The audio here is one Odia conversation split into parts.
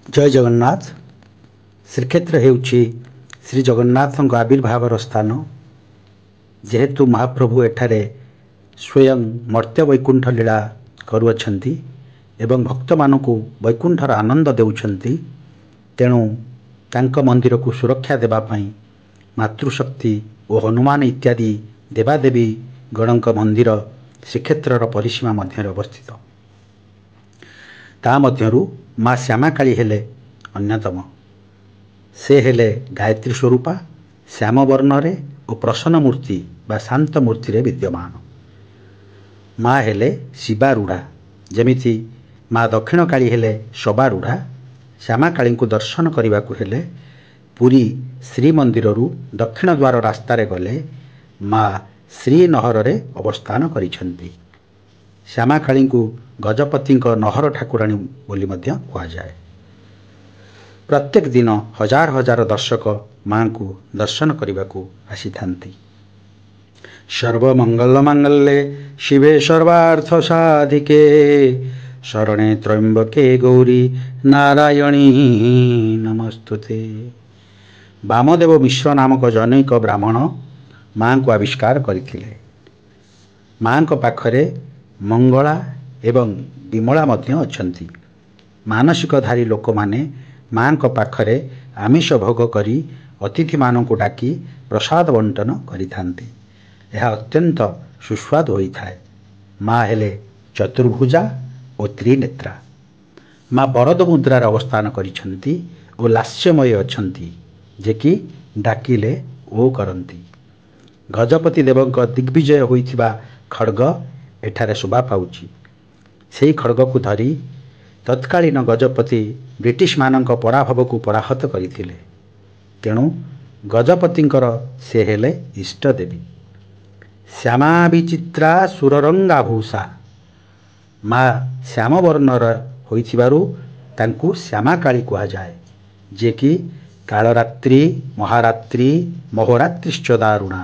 ଜୟ ଜଗନ୍ନାଥ। ଶ୍ରୀକ୍ଷେତ୍ର ହେଉଛି ଶ୍ରୀ ଜଗନ୍ନାଥଙ୍କ ଆବିର୍ଭାବର ସ୍ଥାନ। ଯେହେତୁ ମହାପ୍ରଭୁ ଏଠାରେ ସ୍ୱୟଂ ମର୍ତ୍ତ୍ୟ ବୈକୁଣ୍ଠ ଲୀଳା କରୁଅଛନ୍ତି ଏବଂ ଭକ୍ତମାନଙ୍କୁ ବୈକୁଣ୍ଠର ଆନନ୍ଦ ଦେଉଛନ୍ତି, ତେଣୁ ତାଙ୍କ ମନ୍ଦିରକୁ ସୁରକ୍ଷା ଦେବା ପାଇଁ ମାତୃଶକ୍ତି ଓ ହନୁମାନ ଇତ୍ୟାଦି ଦେବାଦେବୀ ଗଣଙ୍କ ମନ୍ଦିର ଶ୍ରୀକ୍ଷେତ୍ରର ପରିସୀମା ମଧ୍ୟରେ ଅବସ୍ଥିତ। ତା ମଧ୍ୟରୁ ମା ଶ୍ୟାମାକାଳୀ ହେଲେ ଅନ୍ୟତମ। ସେ ହେଲେ ଗାୟତ୍ରୀ ସ୍ୱରୂପା, ଶ୍ୟାମ ବର୍ଣ୍ଣରେ ଓ ପ୍ରସନ୍ନ ମୂର୍ତ୍ତି ବା ଶାନ୍ତ ମୂର୍ତ୍ତିରେ ବିଦ୍ୟମାନ। ମା ହେଲେ ଶିବାରୂଢ଼ା। ଯେମିତି ମା ଦକ୍ଷିଣକାଳୀ ହେଲେ ଶବାରୂଢ଼ା। ଶ୍ୟାମାକାଳୀଙ୍କୁ ଦର୍ଶନ କରିବାକୁ ହେଲେ ପୁରୀ ଶ୍ରୀମନ୍ଦିରରୁ ଦକ୍ଷିଣ ଦ୍ୱାର ରାସ୍ତାରେ ଗଲେ ମା ଶ୍ରୀନହରରେ ଅବସ୍ଥାନ କରିଛନ୍ତି। ଶ୍ୟାମାକାଳୀଙ୍କୁ ଗଜପତିଙ୍କ ନହର ଠାକୁରାଣୀ ବୋଲି ମଧ୍ୟ କୁହାଯାଏ। ପ୍ରତ୍ୟେକ ଦିନ ହଜାର ହଜାର ଦର୍ଶକ ମାଙ୍କୁ ଦର୍ଶନ କରିବାକୁ ଆସିଥାନ୍ତି। ସର୍ବମଙ୍ଗଳ ମାଙ୍ଗଲ୍ୟେ ଶିବେ ସର୍ବାର୍ଥ ସାଧିକେ ଶରଣେ ତ୍ରୟମ୍ବକେ ଗୌରୀ ନାରାୟଣୀ ନମସ୍ତୁତେ। ବାମଦେବ ମିଶ୍ର ନାମକ ଜନୈକ ବ୍ରାହ୍ମଣ ମାଙ୍କୁ ଆବିଷ୍କାର କରିଥିଲେ। ମାଙ୍କ ପାଖରେ ମଙ୍ଗଳା ଏବଂ ବିମଳା ମଧ୍ୟ ଅଛନ୍ତି। ମାନସିକଧାରୀ ଲୋକମାନେ ମାଙ୍କ ପାଖରେ ଆମିଷ ଭୋଗ କରି ଅତିଥିମାନଙ୍କୁ ଡାକି ପ୍ରସାଦ ବଣ୍ଟନ କରିଥାନ୍ତି। ଏହା ଅତ୍ୟନ୍ତ ସୁସ୍ୱାଦୁ ହୋଇଥାଏ। ମା ହେଲେ ଚତୁର୍ଭୁଜା ଓ ତ୍ରିନେତ୍ରା। ମା ବରଦ ମୁଦ୍ରାରେ ଅବସ୍ଥାନ କରିଛନ୍ତି ଓ ଲାସ୍ୟମୟ ଅଛନ୍ତି, ଯେ କି ଡାକିଲେ ଓ କରନ୍ତି। ଗଜପତି ଦେବଙ୍କ ଦିଗ୍ବିଜୟ ହୋଇଥିବା ଖଡ଼ଗ ଏଠାରେ ଶୋଭା ପାଉଛି। ସେହି ଖଡ଼ଗକୁ ଧରି ତତ୍କାଳୀନ ଗଜପତି ବ୍ରିଟିଶମାନଙ୍କ ପରାଭବକୁ ପରାହତ କରିଥିଲେ। ତେଣୁ ଗଜପତିଙ୍କର ସେ ହେଲେ ଇଷ୍ଟଦେବୀ। ଶ୍ୟାମା ବିଚିତ୍ରା ସୁରରଙ୍ଗାଭୂଷା। ମା ଶ୍ୟାମବର୍ଣ୍ଣର ହୋଇଥିବାରୁ ତାଙ୍କୁ ଶ୍ୟାମାକାଳୀ କୁହାଯାଏ, ଯିଏକି କାଳରାତ୍ରି ମହାରାତ୍ରି ମହୋରାତ୍ରିଶ୍ଚ ଦାରୁଣା।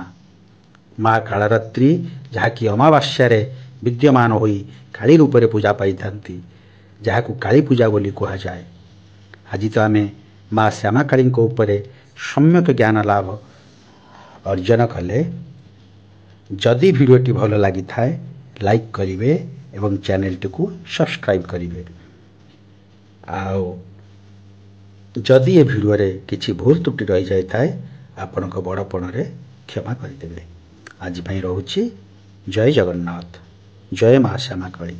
ମା କାଳରାତ୍ରି, ଯାହାକି ଅମାବାସ୍ୟାରେ ବିଦ୍ୟମାନ ହୋଇ କାଳୀ ରୂପରେ ପୂଜା ପାଇଥାନ୍ତି, ଯାହାକୁ କାଳୀ ପୂଜା ବୋଲି କୁହାଯାଏ। ଆଜି ତ ଆମେ ମା ଶ୍ୟାମାକାଳୀଙ୍କ ଉପରେ ସମ୍ୟକ ଜ୍ଞାନ ଲାଭ ଅର୍ଜନ କଲେ। ଯଦି ଭିଡ଼ିଓଟି ଭଲ ଲାଗିଥାଏ, ଲାଇକ୍ କରିବେ ଏବଂ ଚ୍ୟାନେଲଟିକୁ ସବସ୍କ୍ରାଇବ୍ କରିବେ। ଆଉ ଯଦି ଏ ଭିଡ଼ିଓରେ କିଛି ଭୁଲ ତ୍ରୁଟି ରହିଯାଇଥାଏ, ଆପଣଙ୍କ ବଡ଼ପଣରେ କ୍ଷମା କରିଦେବେ। ଆଜି ପାଇଁ ରହୁଛି। ଜୟ ଜଗନ୍ନାଥ, ଜୟ ମା ଶ୍ୟାମାକାଳୀ।